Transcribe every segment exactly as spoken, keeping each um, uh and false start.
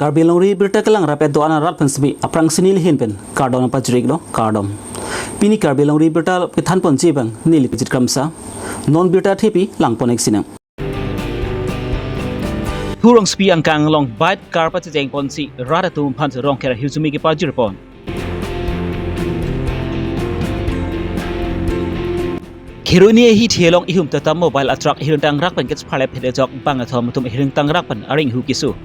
Karbi Longri Birta kelang rapet do-an arat pen semi aphrangsi neli ahin pen kardom pajir-iklo, kardom. Pini Karbi Longri Birta kethanponji abang neli Kejit Kramsa. Non birta thepi langpon-ik sinang. Phurongpi angkang along bike car pachechengponsi rat atum aphan Rongker ahirjume kepajirpon. Kheroni ahithe along ihum Tata Mobile a-truck ahirtangrak pen kechepharlep phet ajok bang athom atum ahirtangrak pen aring hu keso.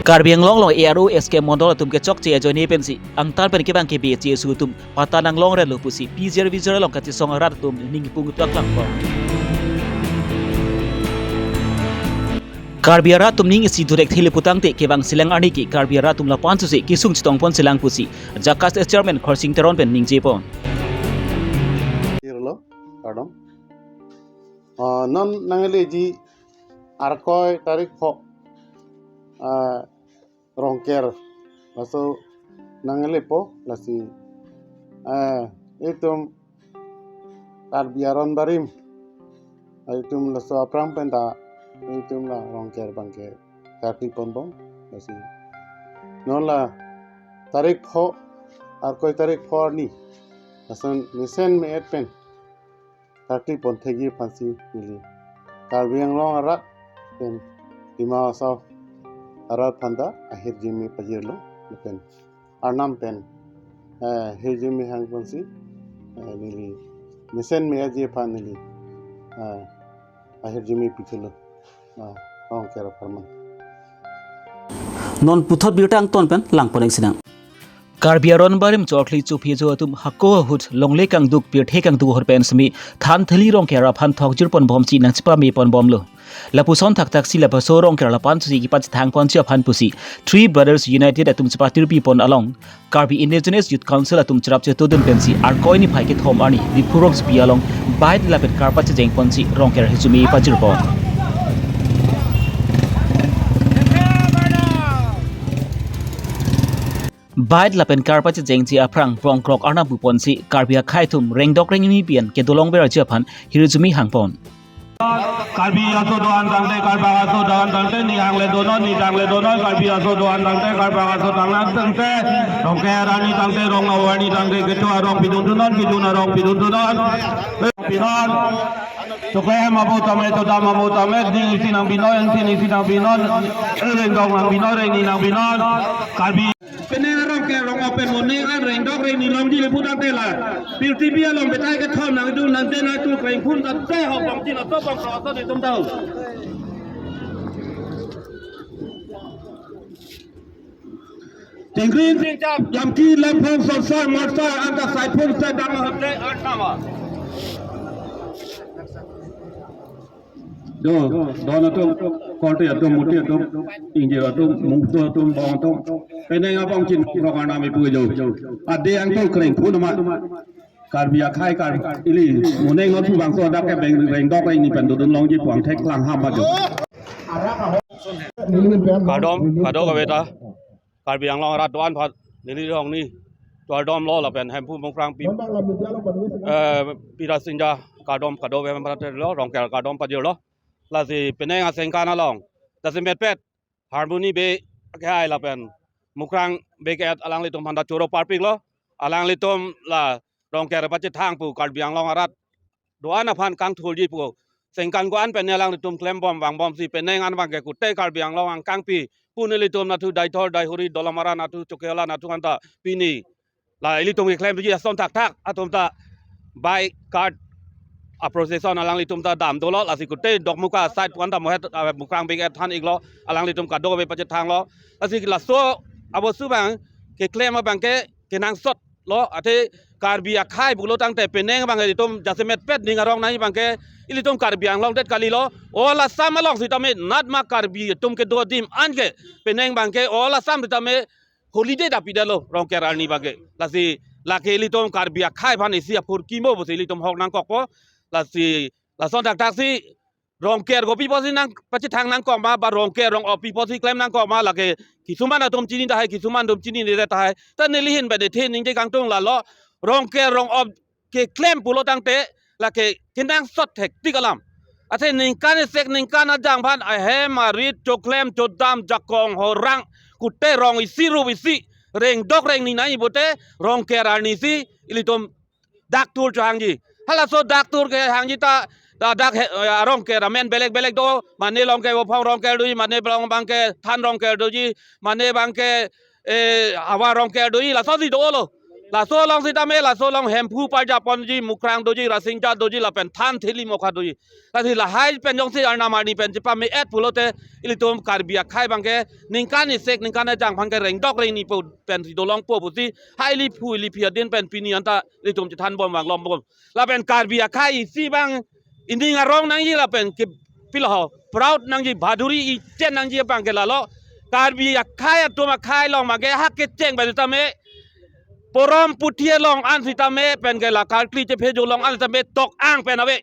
Karbi Anglong along A R O S K Mondol atum kechokche ajoine pensi angtan pen kevang kebe chesu atum patta nanglongretlo pusi pijer vijer along kachesong arat atum ning pung tuak langpon. Karbi arat atum ning isi durek thele putangte kevang silang arni ke Karbi arat atum lapu-an susi kesung chetongpon silang pusi JACAS S Chairman Khorsing Teron pen ningjepon. Irlo, kardom. Ah, non nangleji Arkoi tarik pho, ah, Rongker laso nanglepo lasi, eh, itum Karbi aron barim, itum laso aphrang penta itum la Rongker abangke karkli ponbom lasi. Non la tarik pho, Arkoi tarik pho arni, lason mesen me-et pen karkli ponthekji aphansi neli Karbi Anglong arat pen Dima Hasao arat aphanta ahirjume pajirlo lapen Arnam pen, eh, hirjume hangponsi, eh, neli mesen me-etji aphan neli, eh, ahirjume pithulo, eh, Rongker apharman. Non puthot birta angton pen langpon-ik sinang. Karbi aron barim chorkhli chophi ajo atum hako ahut longle kangduk pirthe kangduk ahut pen semi than theli Rongker aphan thokjirponbomsi nangchepameponbomlo. Lapuson thakthaksi labangso Rongker lapu-an susi kepachethangponji aphan pusi Three Brothers United atum chepatirpipon along Karbi Indigenous Youth Council atum cherap chetudun pensi Arkoi niphai kethom arni Diphu rongsopi along bike lapen car pachechengponsi Rongker ahirjume pajirpon. Bike lapen car pachechengji aphrang bongkrok arnam puponsi Karbi akhei atum rengdok rengni pen kedolongverji aphan hirjume hangpon. Karbi aso do-an tangte, Karbak aso do-an tangte, ning hang le donon, ning tang le donon, Karbi aso do-an tangte, Karbak aso tang tangte, Rongker arni tangte, Rong arni tangte, kecho arong pidun dunnon, kejun arong pidun dunnon, pinon. Choklem abo tame, chodam abo tame, ning isi nangpinon, ingtin isi nangpinon, rengdok nangpinon, rengni nangpinon, Karbi. Penang arong ke rong open moning an rengdok rengni longji le putangte la. Pirthipi along betai kethom nangdun nangden nangtu krengphun tangte ho bongji laso bongkrok aso netum tau. Tingring tingchap jamki lamphong sonsoi morsoi anta saiphun sedang hote arnama. Do, don atum, korte atum, muti atum, ingjir atum, mungso atum, bong atum, penang abang chin rok arnam ipu jo. Ade angtong krengphun amat. Karbi akhei Karbi ili, moning non pu bangso adak ke beng rengdok rengni pen dodun longji puang thek lang ham ajo. Kardom, kado-kave ta. Karbi Anglong arat do-an aphan neli rong ni kardom lo lapen Hemphu Mungphrang pi, eh, pira sinja kardom kado-kave aphan lo, Rongker kardom pajirlo. Lasi penang asengkan along jasemetpet Harmony Bey akhei lapen Mukrang Bey ke-et alanglitum aphanta choro parpiklo. Alanglitum la Rongker pachethang pu Karbi Anglong arat do-an aphan kangthurji pu sengkan ko-an pen alanglitum klembom vangbomsi penang an abangke kute Karbi Anglong angkangpi pu nelitum nathu Deithor Deihori Dolamara nathu Chokihola nathu anta pini la ilitum keklemji ason thakthak atum ta bike car a-procession alanglitum ta dam dolo, lasi kute Dokmoka side pu anta mohet, ah, Mukrang Bey ke-et than-iklo, alanglitum kado-kave pachethanglo. Lasi laso abosu abang keklem abangke kenangsot lo, athe Karbi akhei pulo tangte penang abang ilitum jasemetpet ning arong nai abangke ilitum Karbi Anglong det kalilo. All Assam along sitame natma Karbi atum kedo adim anke penang abangke All Assam sitame holiday ta pidetlo Rongker arni abangke. Lasi lake ilitum Karbi akhei aphan isi aphurkimo pusi ilitum hok nangkokpo. Lasi lason thakthaksi Rongker kopi pusi nang pachethang nangkok ma, ba Rongker rong-op pi pusi klem nangkok ma, lake kisuman atum chini tahai, kisuman atum chinine tahai. Ta neli ahin pen ethe ningje kangtung lalo, Rongker rong-op keklem pulo tangte lake kenangsot hektik alam. Athe ningkan isek ningkan ajang aphan ahem arit choklem chodam jakong horang kute rong isi rup isi rengdok rengni nai pute Rongker arnisi ilitum dak thur chohangji. Halaso dak thur kehangji ta, ta dak he, eh, Rongker amen belek belek do, mane Longke Bophong Rongker doji, mane Rong abangke Than Rongker doji, mane abangke, eh, Havar Rongker doji, laso si dolo. Laso along sitame, laso along Hemphu parjap ponji, Mukrang doji, Rasinja doji, lapen Than Thili Mokha doji. Lasi lahai pen jongsi arnam arni pen chepame-et pulote ilitum Karbi akhai abangke ningkan isek ningkan ajang aphan ke rengdok rengni po pen si dolongpo pusi ha ili phu ili phi adin pen pini anta ilitum chethan bom vang lom bom. Lapen Karbi akhai isi abang ining arong nangji lapen ke pilo ho proud nangji bahaduri ichen nangji abangke lalo. Karbi akhai atum akhai along abangke ha kecheng pen sitame porom puthi along an sitame pen ke la karkli chephejo along an sitame tok-ang pen ave.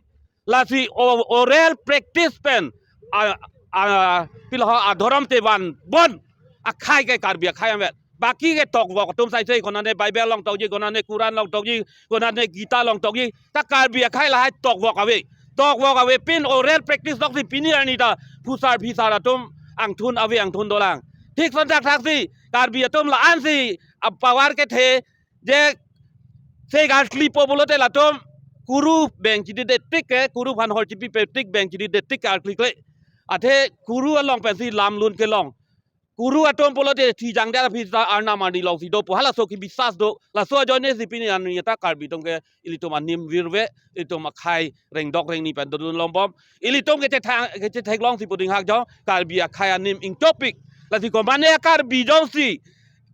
Lasi o-, oral practice pen a, a, pilo ho adhorom te vanbon akhai ke Karbi akhai avet. Baki ke tokvok atum sai sai konane Bible along tokji, konane Quran along tokji, konane Gita along tokji. Ta Karbi akhai lahai tokvok ave. Tokvok avepin oral practice loksi pini arni ta phusar phisar atum angthun ave angthun dolang. Thik son thakthak si Karbi atum la-an si a power kethe je se karklipo pulote latum kuru beng chidi detik ke, kuru aphan hor chipipe tik beng chidi detik ke karkli kle. Athe kuru along pensi lam lun kelong. Kuru atum pulote thijang dia phi ta arnam arni along si dopo. Halaso kebisas do. Laso ajoine si pini arni ta Karbi atum ke ilitum anim virve, ilitum akhai rengdok rengni pen dodun longbom. Ilitum kechethang, kechetheklong si puding hak jong Karbi akhai anim ingtopik. Lasi komane Karbi jongsi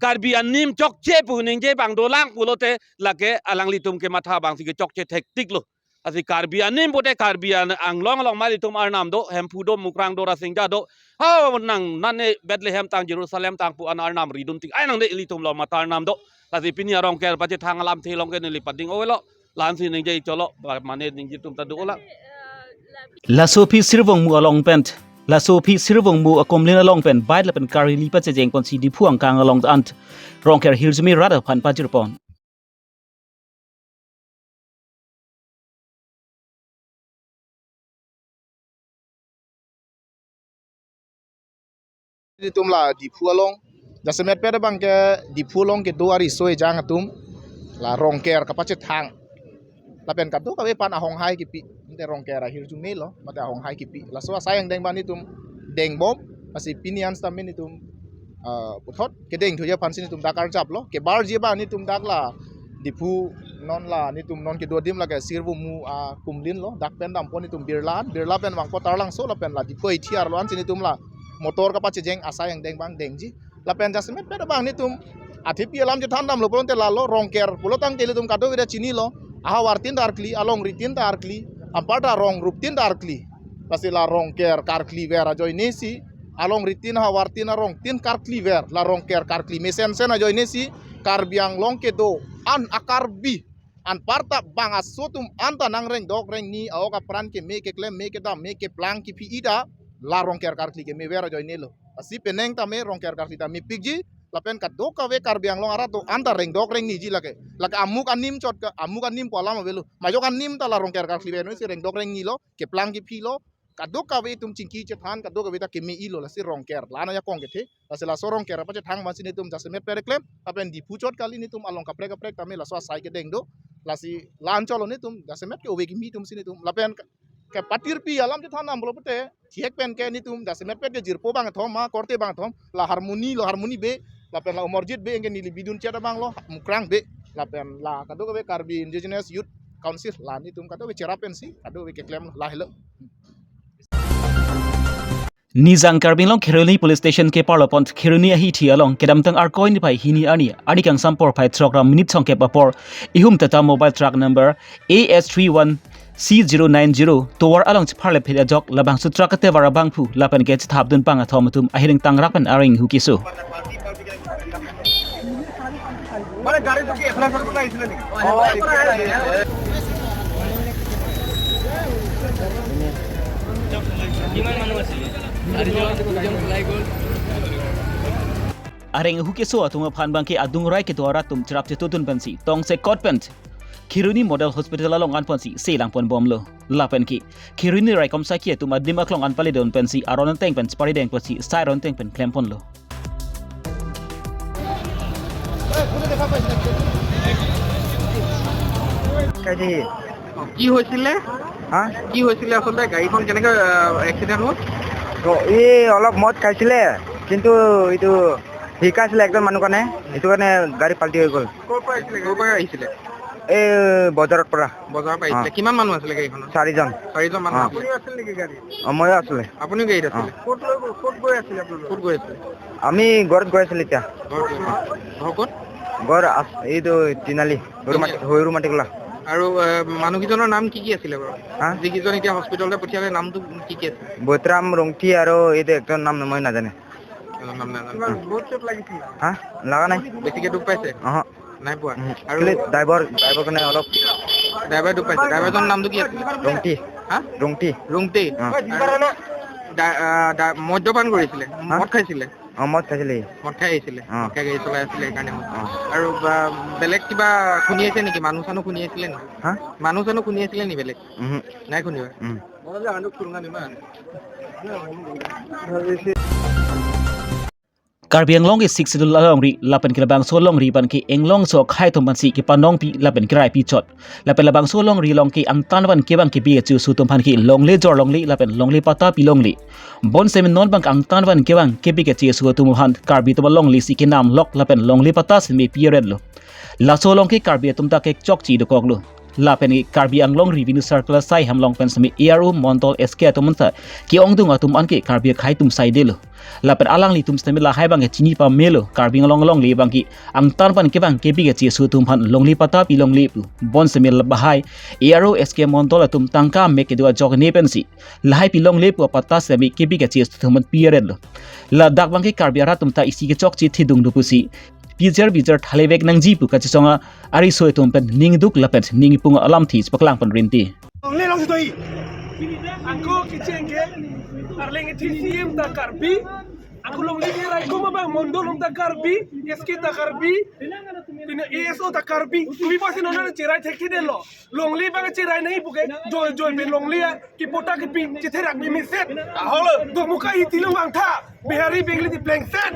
Karbi anim chokche pu ningje abang dolang pulote lake alanglitum kematha abangsi kechokche thektik lo. Lasi Karbi anim pute Karbi an-, Anglong along ma ilitum arnam do, Hemphu do, Mukrang do, Rasinja do. Ho nang nane Bethlehem tang Jerusalem tang pu an arnam ridun tik ai nang de ilitum lo mata arnam do. Lasi pini a-Rongker pachethang alamthe along ke neli pading oi lo. La-ansi ningje cholo, ba mane ningje atum ta do la. Laso aphi Sirvongmu along pen, laso aphi Sirvongmu akumlin along pen bike lapen karili pachejeng ponsi Diphu angkang along an Rongker hirjume rat aphan pajirpon. Netum la Diphu along. Jasemet pet abangke Diphu along kedo ariso ejang atum la Rongker kapachethang. Lapen kadokave aphan ahonghai kipi. Ante Rongker ahirjume lo, mate ahonghai kipi. Laso asai angdeng abang netum dengbom, lasi pini an sitame netum, ah, puthot kedengthuji aphansi netum dak arjap lo. Kebarji abang netum dak la Diphu non la netum non kedo adim lake Sirvongmu akumlin lo. Dak pen dampo netum Birla an, Birla pen vangpo Taralangso lapen la Diphu ahithi arlo ansi netum la motor kapachejeng asai angdeng abang dengji. Lapen jasemet pet abang netum athepi alam chethan damlo pulote lalo Rongker pulo tangte ilitum kadokave ta chinilo. Ahavartin ta arkli, alongritin ta arkli, anparta arong ruptin ta arkli. Lasi la Rongker karkliver ajoinesi, alongritin, ahavartin, arongtin karkliver, la Rongker karkli mesensen ajoinesi, Karbi Anglong kedo an a-Karbi, anparta bang aso atum anta nangrengdok rengni, a-ok apran keme keklem, me kedam, me keplang kephi-i ta la Rongker karkli kemever ajoine lo. Lasi penang tame Rongker karkli ta mepikji, lapen kadokave Karbi Anglong arat do anta rengdok rengniji lake. Lake amuk anim chot ke, amuk anim pu alam avelo. Majok anim ta la Rongker karkliver ajoinesi rengdok rengnilo, keplang kephilo, kadokave itum chingki chethan, kadokave ta keme-i lo, lasi Rongker la-an ajakong kethe. Lasi laso Rongker pachethang abangsi netum jasemet pet keklem, lapen Diphu chot kali netum along kaprek kaprek tame laso asai kedeng do. Lasi la-an cholo netum, jasemet ke ove kimi atumsi netum. Lapen ke, kepatirpi alam chethan damlo pute, thihek pen ke netum jasemet pet ke jirpo bangkethom ma, korte bangkethom, la Harmony lo, Harmony Bey, lapen la Umorjit Bey, anke neli bidun chet abang lo, Mukrang Bey, lapen la kadokave Karbi Indigenous Youth Council, la netum kadokave cherap pensi kadokave keklem lahelo. Nijang Karbi Anglong Kheroni Police Station keparlo pon Kheroni ahithi along kedamtang Arkoi niphai hini arni, arni kangsam porphai throk ra minute songkep apor, ihum Tata mobile truck number A S three one C zero nine zero tovar along chepharle phit ajok labangso truck atovar abangphu lapen ke chethapdun bangkethom atum ahiring tangrak pen areng inghu keso. Areng inghu keso atum aphan abangke adung rai kedo arat atum cherap chetudun pensi tongsekot pen Kheroni Model Hospital along anponsi selang ponbomlo. Lapen ke Kheroni raikom sakhi atum adim aklong an paledun pensi aron ateng pen sipari deng pensi sai aron ateng pen klem ponlo. কাটি। কি হৈছিলে? হা? কি হৈছিলে আচলতে? গাড়ীখন কেনেকে, আহ, এক্সিডেণ্ট হ'ল? তো এই অলপ মদ খাইছিলে, কিন্তু এইটো হিকা আছিলে একজন মানুহ কাৰণে, সেইটো কাৰণে গাড়ী পাল্টি হৈ গ'ল। ক'ৰ পৰা আহিছিলে? ক'ৰ পৰা আহিছিলে? এই বজাৰৰ পৰা। বজাৰৰ পৰা আহিছিলে। অ। কিমান মানুহ আছিলে গাড়ীখনত? চাৰিজন। চাৰিজন মানুহ অ। আছিলে। আপুনিও আছিল নেকি গাড়ীত? অ, ময়ো আছিলে। আপুনিও গাড়ীত আছিলে? অ। ক'ত লৈ গৈ, ক'ত গৈ আছিলে আপোনালোক? ক'ত গৈ আছিলে? আমি ঘৰত গৈ আছিলোঁ এতিয়া। ঘৰত গৈ আছিলে। ঘৰ ক'ত? ঘৰ আছ-, এইটো তিনিআলি, সৰু মাটি, তিনিআলি। সৰু মাটি খোলা। আৰু, এ, মানুহকেইজনৰ নাম কি কি আছিলে বাৰু? হা? যিকেইজন এতিয়া হস্পিটেললৈ পঠিয়ালে নামটো কি কি আছিলে? বৈতৰাম ৰংঠি আৰু এইটো একজন নাম মই নাজানে। এজনৰ নাম নাজানে। কিমান বহুত চোট লাগিছিল? হা? লগা নাই। বেছিকে দুখ পাইছে? অহ। নাই পোৱা। উম। আৰু খালি ড্ৰাইভাৰ, ড্ৰাইভাৰ কাৰণে অলপ ড্ৰাইভাৰ দুখ পাইছে। ড্ৰাইভাৰজনৰ নামটো কি আছিলে? ৰংটি। হা? ৰংটি। ৰংটি। অ। আৰু ডা-, আ, ডা-, মদ্যপান কৰিছিলে? হা? মদ খাইছিলে? অ, মদ খাইছিলে। মদ খাই আহিছিলে? অ। মদ খাই গাড়ী চলাই আছিলে সেইকাৰণে। অ। আৰু বা-, বেলেগ কিবা খুন্দিয়াইছে নেকি? মানুহ চানুহ খুন্দিয়াইছিলে নেকি? হা? মানুহ চানুহ খুন্দিয়াইছিলে নেকি বেলেগ? উহু। নাই খুন্দিওৱা? উম। Karbi Anglong ke Sixth Schedule alongri lapen ke labangso alongri abang ke inglongso akhei atum aphansi kepanongpi lapen keraipi chot. Lapen labangso alongri along ke angtan van kevang kebi kacheso atum aphan ke longle jor longle lapen longle patta pi longle. Bonsitame non abang angtan van kevang kebi kacheso atum aphan Karbi atum alongle si kenam lok lapen longle patta sitame pi-et-lo. Laso along ke Karbi atum ta kechokche dokoklo. Lapen ke Karbi Anglong Revenue Circle asai hem along pen sitame A R O mondol S K atum anta ke-ongdung atum an ke Karbi akhei atum saidelo. Lapen alanglitum sitame lahai abang ke chini pamelo, Karbi Anglong alongle abang ke angtan van kevang kebi kacheso atum aphan longle patta pi longle pu. Bonsitame lahai A R O S K mondol atum tangka mek kedo ajok ne pensi lahai pi longle pu apatta sitame kebi kacheso atum aphan pi-et-lo. Ladak abang ke Karbi arat atum ta isi kechokche thedung do pusi pijer bijer thalevek nangji pu kachesong a-riso atum pen ningduk lapen ningpung alamthe chepaklang pon rinti. Longle along si toi. Ako kecheng ke, arleng T C M ta Karbi. Ako longle ke raikom abang mondol along ta Karbi, S K ta Karbi. Pine A S O ta Karbi. Kopi pusi non cherai thekthedetlo. Longle abang cherai nangji puke, joi joi pen longle a, kepatta kepi, chetherak bi meset. Aholo, Dongmukak Hiti along vangtha, Bihari Bengali ti plengset.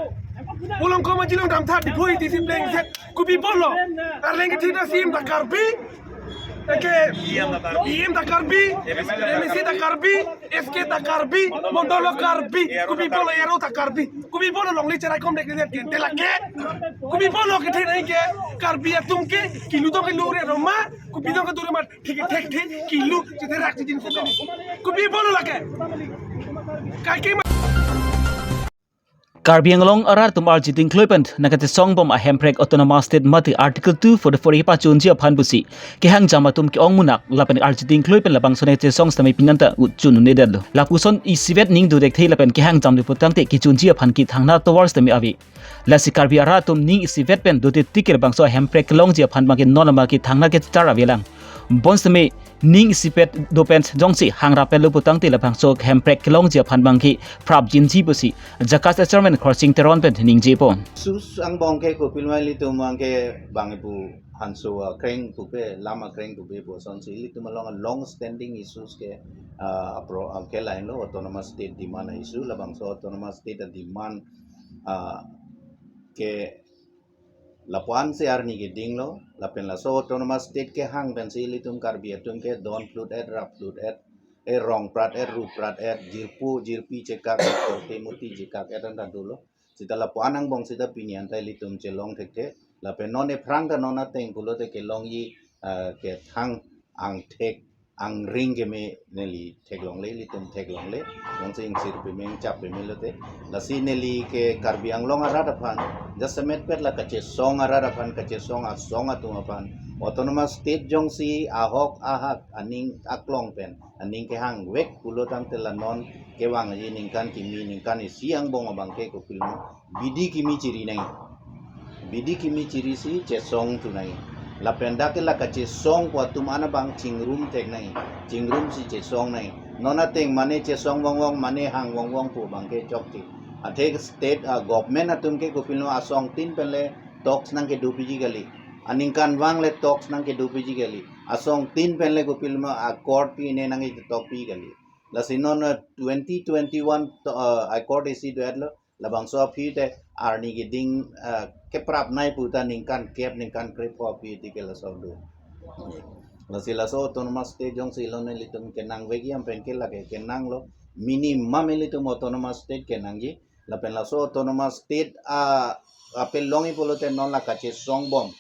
Pulang koma jilong damtha, Diphu Hiti si plengset. Kopi apotlo, arleng ke thina C M ta Karbi, eke, E M ta Karbi, M A C ta Karbi, S K ta Karbi, mondol ta Karbi, kopi apotlo A R O ta Karbi, kopi apotlo longle cherai kom dek dek kente lake, kopi apotlo kethe nangji ke, Karbi atum ke, kilu to kilu re roma, kopi to ke dure mat, thek thek thek, kilu, chetherak chejin kopi. Kopi apotlo lake. Kaike ma- Karbi Anglong arat atum arjuding kloi pen nangkachesong bom a Hemprek Autonomous State mate Article two forty-four A pachunji aphan pusi kehang jam atum ke-ong munak lapen arjuding kloi pen labangso nangkachesong sitame pini anta chun-un-edetlo. Lapuson isivet ning do thekthe lapen kehang jam do putangte kechunji aphan ke thangnatthu tovar sitame ave. Lasi Karbi arat atum ning isivet pen dote tik ke labangso Hemprek kelongji aphan abang ke non abang ke thangnatthu kechar avelang. Bonsitame ning isivet do pen jongsi hangrap-etlo putangte labangso Hemprek kelongji aphan abang ke prapjinji pusi JACAS a chairman Khorsing Teron pen ningjepo. Issues angbong ke kopilma ilitum abang ke bang ipu hanso akreng pupe, lam akreng pupe pu asonsi ilitum along long standing issues ke, ah, apro, ah, ke lahenlo autonomous state demand issue, labangso autonomous state demand, ah, ke lapu-an si arni kedinglo, lapen laso autonomous state kehang pensi ilitum Karbi atum ke don phlut-et, rap phlut-et, e rong prat-et, ru prat-et, jirpo jirpi chekak-et, korte murti chekak-et anta dolo. Seta lapu-an angbong seta pini anta ilitum chelong thekthe, lapen non ephrang ta non ateng pulote kelongji, ah, kethang angthek angring keme neli theklongle, ilitum theklongle, jongsi ingsir peme ingchap peme lote. Lasi neli ke Karbi Anglong arat aphan, jasemet pet la kachesong arat aphan, kachesong asong atum aphan, autonomous state jongsi ahok ahak aning aklong pen aning kehangvek pulotangte la non kevangji ningkan kimi ningkan isi angbong abang ke kopilma bidi kimi chiri nangji. Bidi kimi chiri si chesongthu nangji. Lapen dak ke la kachesong pu atum an abang chingrum thek nangji. Chingrum si chesong nangji. Non ateng mane chesong vongvong, mane hang vongvong pu abang ke chokche. Athe state, ah, government atum ke kopilma asong tin pen le talks nangkedopiji kali. Aningkanvang le talks nangkedopiji kali. Asong tin pen le kopiloma accord pi ne nangketokpi kali. Lasi non, eh, twenty twenty-one to, eh, accord isi do-etlo. Labangso aphi te arni keding, eh, keprapnei puta ningkan kep ningkan krepho aphi ti ke laso do. Lasi laso autonomous state jongsi lo nelitum kenangvek yam pen ke lake kenanglo, minimum ilitum autonomous state kenangji. Lapen laso autonomous state a, apelongji pulote non la kachesongbom,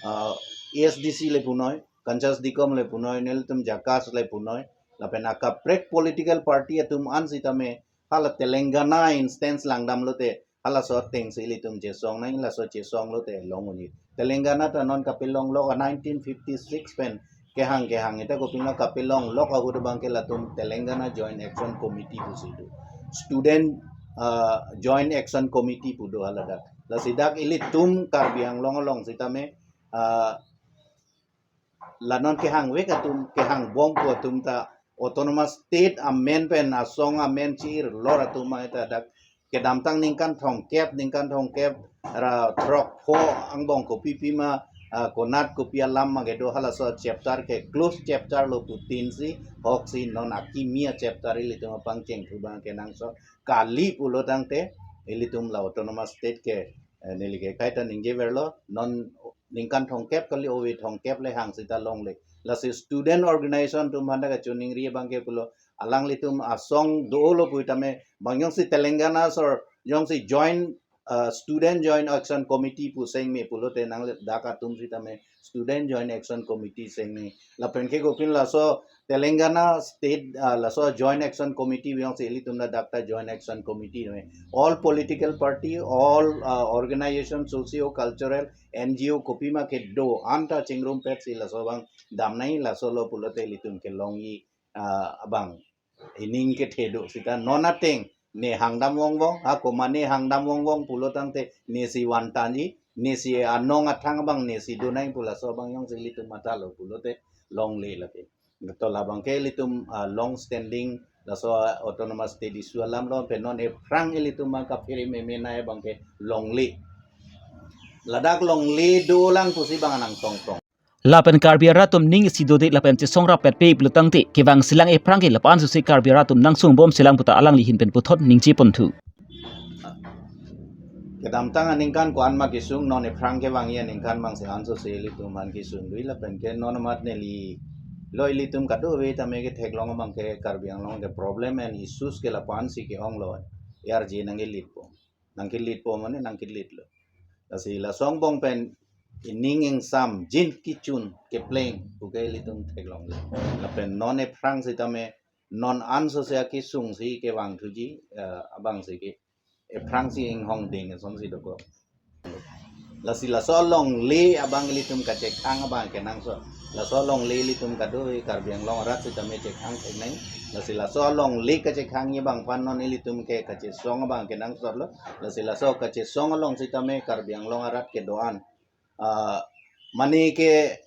ah, A S D C le punoi, Kanchas Dikom le punoi, nelitum JACAS le punoi, lapen akaprek political party atum an sitame hala Telangana instance langdamlote halaso atengsi ilitum chesong nang, laso chesonglote long unji. Telangana ta non kapelonglok a nineteen fifty-six pen kehang kehang ita kopilo kapelonglok ahut abang ke latum Telangana Joint Action Committee pusi do. Student, ah, Joint Action Committee pu do haladak. Lasi dak ilitum Karbi Anglong along sitame, ah, la non kehangvek atum, kehangbompo atum ta autonomous state amen pen asong amen chir lor atum ai ta dak kedamtang ningkan thomkep, ningkan thomkep ra throkpho angbong kopi pima, ah, konat kopi alam ma kedo halaso chapter ke close chapter lo putin si hoksi non akimi a chapter ilitum apangcheng thu abang kenangsot kali pulotangte ilitum la autonomous state ke, eh, neli ke kaita ningjeverlo non ningkan thomkep kali ove thomkep le hang sita longle. Lasi student organization atum aphan ta kachiningri abang ke pulo alanglitum asong dolo pu tame bang jongsi Telangana sor jongsi joint, uh, student joint action committee pu sengme pulote nang le dak atum sitame student joint action committee sengme. Lapen ke kopilo laso Telangana state, uh, laso joint action committee jongsi ilitum ladak ta joint action committee me. All political party, all, uh, organization, socio cultural, N G O kopima kedo anta chingrumpetsi laso abang damnei, laso lo pulote ilitum kelongji, ah, abang ining kethe do sita non ateng ne hangdam vongvong, ha komat ne hangdam vongvong pulotangte nesi vantanji, nesi anong athang abang nesi donai pu laso abang jongsi ilitum matha lo pulote longle lake. To labang ke ilitum, ah, long standing laso autonomous state issue alam lo pen non ephrang ilitum abang kaphere meme nai abang ke longle. Ladak longle dolang pusi abang nangtongtong. Lapen Karbi arat atum ning isi dodet lapen chesong rapet pe pulotangte kevang silang ephrang ke lapu-an susi Karbi arat atum nangsungbom silang puta alangli ahin pen puthot ningje ponthu. Kedamtang aningkan ko-an ma kesung, non ephrang kevangji aningkan abang si anso si ilitum an kesung dui lapen ke non amat neli lo ilitum kadokave tame ketheklong abang ke Karbi Anglong ke problem and issues ke lapu-an si ke-onglo. Arje nangkelitpo. Nangkelitpo mane nangkelitlo. Lasi laso angbong pen ining ingsam jin kichun kepleng puke ilitum theklongle. Lapen non ephrang sitame non anso si akesung si kevang thuji, eh, abang si ke ephrang si inghong ding ason si dokok. Lasi laso longle abang ilitum kachekhang abang kenangsot. Laso longle ilitum kadokave Karbi Anglong arat sitame chekhang theknei. Lasi laso longle kachekhangji abang aphan non ilitum ke kachesong abang kenangsotlo. Lasi laso kachesong along sitame Karbi Anglong arat kedo-an, ah, mane ke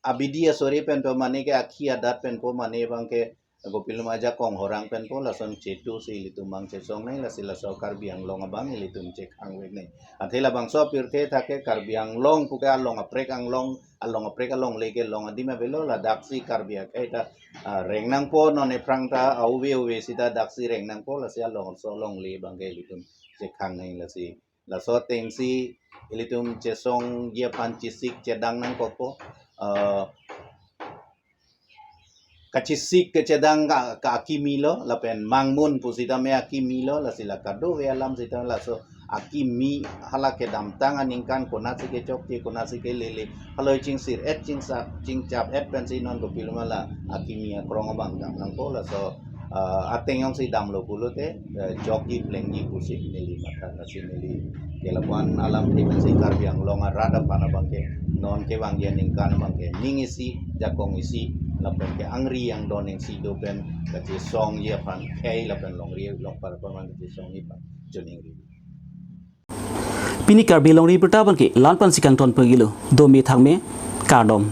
abidi asori pen po, mane ke akhi adat pen po, mane abang ke kopiloma ajakong horang pen po, lason chetu si ilitum abang chesong nai, lasi laso Karbi Anglong abang ilitum chekhangvek nai. Athe labangso apirthe thak ke Karbi Anglong puke along aprek anglong, along aprek alongle kelong adim avelo, ladak si Karbi akhei ta, ah, reng nangpo, non ephrang ta auve uve sita dak si reng nangpo, lasi along so longle abang ke ilitum chekhang nai lasi. Laso atengsi ilitum chesongji aphan chesik chedang nangkokpo. Eh, kachesik kachedang ka, ka akimi lo, lapen mangmun pusitame akimi lo, lasi la kadokave alam sitame laso akimi hala kedamtang aningkan konatsi kechokche, konatsi kelele, haloi chingsir et chingsa, chingchap et pensi non kopiloma la akimi akrong abang dam nangpo, laso ah, ateng jongsi damlo pulote, eh, jokji plengji pusi neli matha, lasi neli ke lapu-an alamthe pensi Karbi Anglong arat aphan abang ke non kevangji aningkan abang ke ning isi, jakong isi, lapen ke angri angdon isi do pen kachesongji aphan khei lapen longri longpar aphan abang kachesongji aphan choningri. Pini Karbi Longri Abirta abang ke la-an pensi kangton pagilo, dome thakme, kardom.